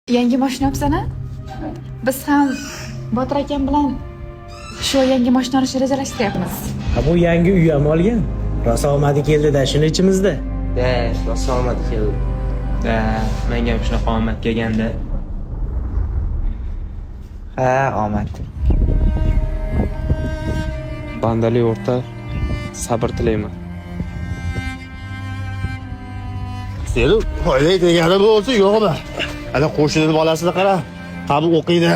Yangi mashina olibsan-a? Biz ham Botir akam bilan shu yangi mashina olishni rejalashtiryapmiz. Ha, bu yangi uy ham olgan. Rosa omadi keldi-da shuni ichimizda. Da, rosa omadi keldi. Da, menga ham shunaqa omad kelganda. Ha, omad. Bandali o'rta sabr tilayman. Seni foyda degani bo'lsa yo'qmi? Ana qo'shnini bolasini qara. Ham o'qiydi,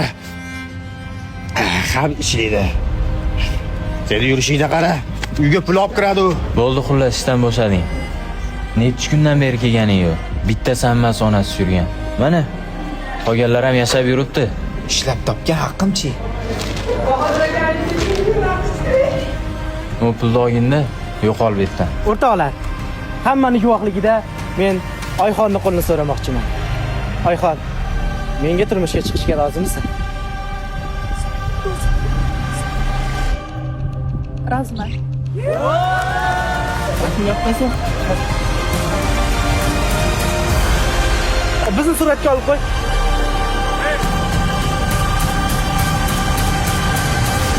ham ishlaydi. Seni yurishingni qara. Uyga pul olib kiradi u. Bo'ldi, xullas, ishdan bo'shading. Nechi kundan beri kelganing yo'q. Bitta sanmas onasi yurgan. Mana, qolganlar ham yashab yuribdi. Ishlab topgan haqqim-chi? U pulni olginda yo'qol bu yerdan. O'rtoqlar, hammani guvohligida men Oyxonni qo'lini so'ramoqchiman. Oyxon, menga turmushga chiqishga rozimisan? Roziman. Bizni suratga olib qo'y.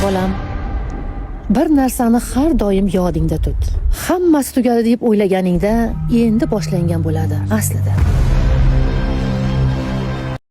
Bolam, bir narsani har doim yodingda tut. Hammasi tugadi deb o'ylaganingda endi boshlangan bo'ladi aslida.